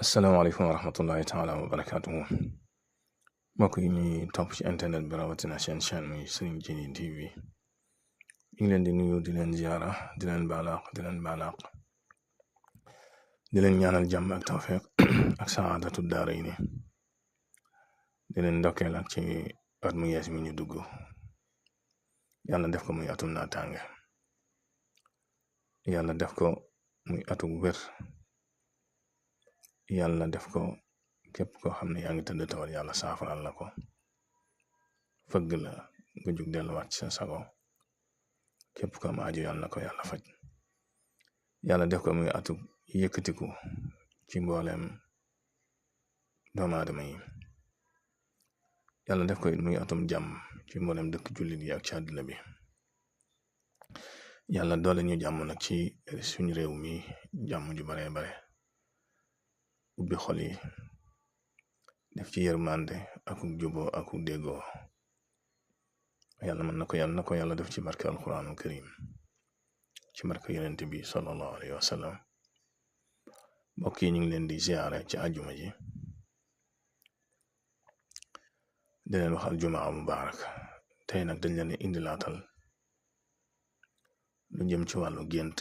asalaamaaleykum wa rahmatullahi taala wa barakaatuhu mbokk yi ñuy topp ci internet bi rawatina seen chaîne muy Serigne Djily TV ñu ngi leen di nuyu di leen ziara di leen baalaaq di leen ñaanal jàmm ak tawfiq ak saadatu daarayni di leen ndokkeel ak ci at mu yees mi ñu dugg yàlla def ko muy atum naataange yàlla def ko muy atum wér yàlla def ko képp koo xam ne yaa ngi tëdd tawal yàlla saafaral la ko fëgg la nga jug delluwaat ci sa sago képp ko am aajo yàlla na ko yàlla faj yàlla def ko muy atu yëkkatiku ci mbooleem doomu aadama yi yàlla def ko it muy atum jàmm ci mbooleem dëkk jullit yi ak ci àdduna bi yàlla doole ñu jàmm nag ci suñu réew mi jàmm ju bare bare ubbi xol yi def ci yërmande aku juboo aku déggoo yàlla mën na ko yàlla def ci barke alquranul karim ci barke yonent bi sallallahu alayhi wa sallam mbokk yi ñu ngi leen di ziare ci àjjuma ji di leen wax aljumaa mubarak tey nag dañ leen indi laatal lu jëm ci wàllu gént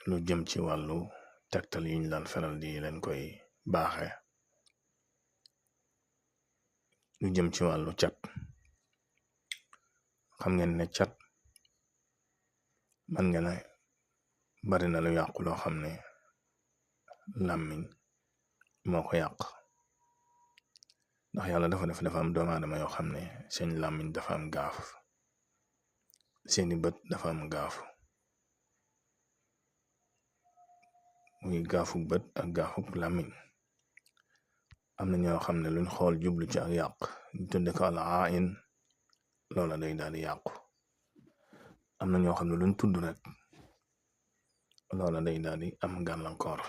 lu jëm ci wàllu tegtal yi ñu daan feral di leen koy baaxe lu jëm ci wàllu cat xam ngeen ne cat man nga ne bari na lu yàqu loo xam ne làmmiñ moo ko yàq ndax yàlla dafa am doomu aadama yoo xam ne seen làmmiñ dafa am gaaf seeni bët dafa am gaaf muy gaafuk bët ak gaafuk làmmiñ am na ñoo xam ne luñ xool jublu ci ak yàq ñu tudde ko al ain loola day daal di yàqu am na ñoo xam ne luñ tudd rek loola day daal di am gàllankoor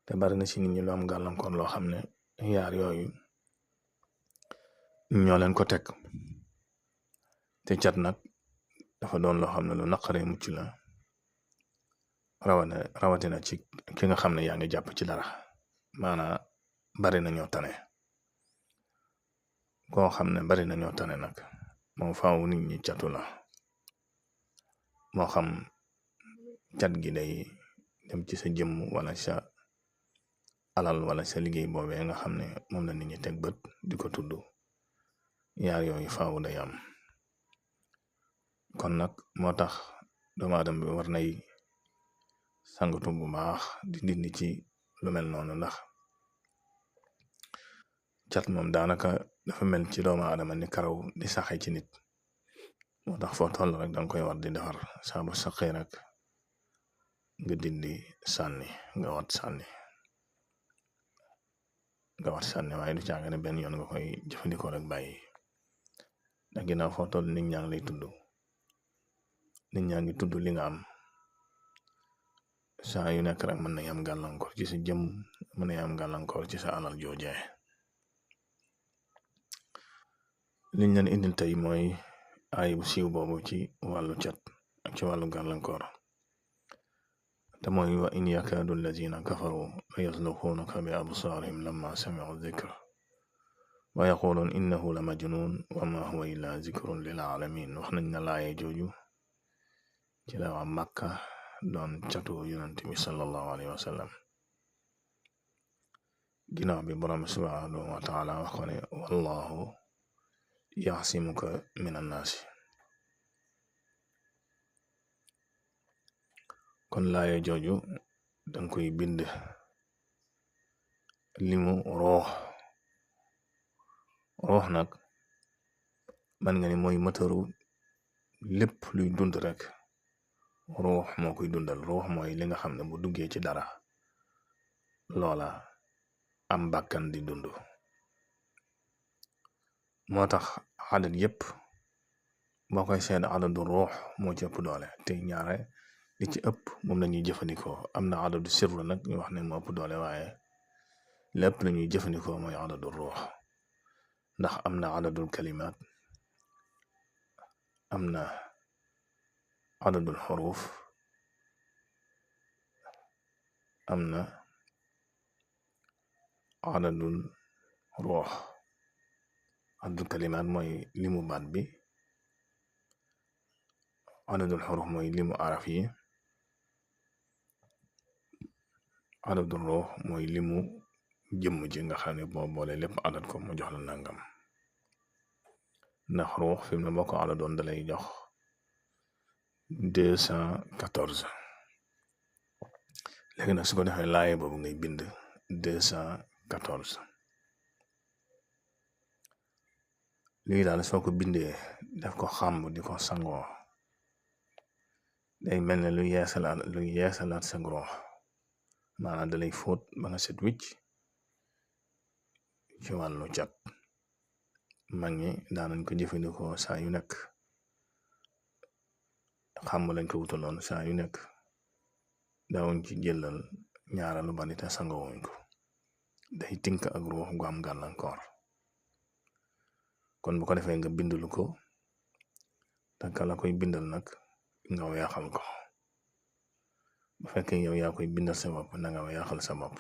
te bari na ci nit ñi lu am gàllankoor loo xam ne yaar yooyu ñoo leen ko teg te cat nag dafa doon loo xam ne lu naqaree mucc la rawatina ci ki nga xam ne yaa ngi jàpp ci dara maanaa bari na ñoo tane koo xam ne bari na ñoo tane nag moom faaw nit ñi catu la moo xam cat gi day dem ci sa jëmm wala sa alal wala sa liggéey boobee nga xam ne moom la nit ñi teg bët di ko tudd yaar yooyu faaw day am kon nag moo tax doomu aadama bi war nay sangatu bu baax di dindi ci lu mel noonu ndax cat moom daanaka dafa mel ci doomu aadama ni karaw di saxe ci nit moo tax foo toll rek danga koy war di defar saa bu saqee rek nga dindi sànni nga wat sànni waaye du caaga ne benn yoon nga koy jëfandikoo rek bàyyi ndax ginnaaw foo toll nit ñaa ngi lay tudd nit ñaa ngi tudd li nga am saa yu nekk rek mën na am gàllankoor ci sa jëm mën na am gàllankoor ci sa alal joojee liñ leen indil tey mooy aay bu siiw boobu ci wàllu cat ak ci wàllu gàllankoor te mooy wa in yakaadu allazina kafaru la yasluquunaka bi absaarihim lamma sami'u dhikra wa yaquluun innahu la majnun wa ma huwa illa zikrun lil alamin wax nañ na laaye jooju ci la waa Makka doon catu yonent bi sallallahu alayhi wa sallam ginnaaw bi borom subhanahu wa taala wax ko ne wallahu yaasimuka min annaasi kon laaye jooju danga koy bind limu roox nag man nga ni mooy mëtaru lépp luy dund rek ruux moo koy dundal ruux mooy li nga xam ne bu duggee ci dara loola am bàkkan di dund moo tax adat yépp boo koy seet adadu ruux moo ci ëpp doole te ñaare li ci ëpp moom la ñuy jëfandikoo am na adadu sirru nag ñu wax ne moo ëpp doole waaye lépp la ñuy jëfandikoo mooy adadu ruux ndax am na adadul kalimaat am na adadul xuruuf am na adadul ruux. adadul kalimaat mooy limu baat bi, adadul xuruf mooy limu araf yi, adadul ruux mooy limu jëmm ji nga xam ne boo boole lépp adat ko mu jox la nangam. ndax ruux fi mu ne boo ko adadoon dalay jox 214. léegi nag su ko defee laaye boobu ngay bind 214. lii daal soo ko bindee def ko xàmb di ko sangoo day mel ne lu yeesalaat sa ruux. maanaam dalay fóot ba nga set wicc ci wàllu cat. mag ñi daanañ ko jëfandikoo saa yu nekk, xàmb lañ ko wutaloon saa yu nekk, daawuñ ci jëlal ñaara lu bari te sangowuñ ko. day tink ak ruux gu am gàllankoor. kon bu ko defee nga bindulu ko te kala koy bindal nag nga weexal ko. bu fekkee yow yaa koy bindal sa bopp na nga weexal sa bopp.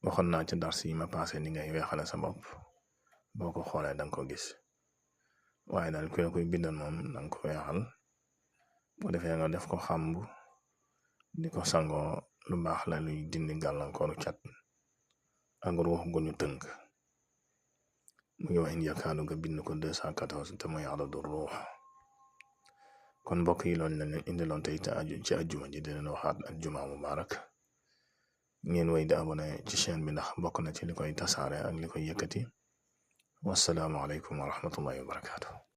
waxoon naa ci dars yi ma passé ni ngay weexale sa bopp, boo ko xoolee danga ko gis. waaye daal ku la koy bindal moom danga ko weexal. bu defee nga def ko xàmb di ko sangoo, lu baax la luy dindi gàllankooru cat ak ruux gu ñu tënk. mu ngi wax in yakaadu nga bind ko 214 te mooy adadu ruux. kon mbokk yi loolu lañ leen indiloon tey te aju ci ajjuma ji di leen waxaat ajjuma mubarak. ngeen way di abonné ci chaîne bi ndax bokk na ci li koy tasaare ak li koy yëkkati. wassalaamu aleykum wa rahmatullahi wa barakatuh.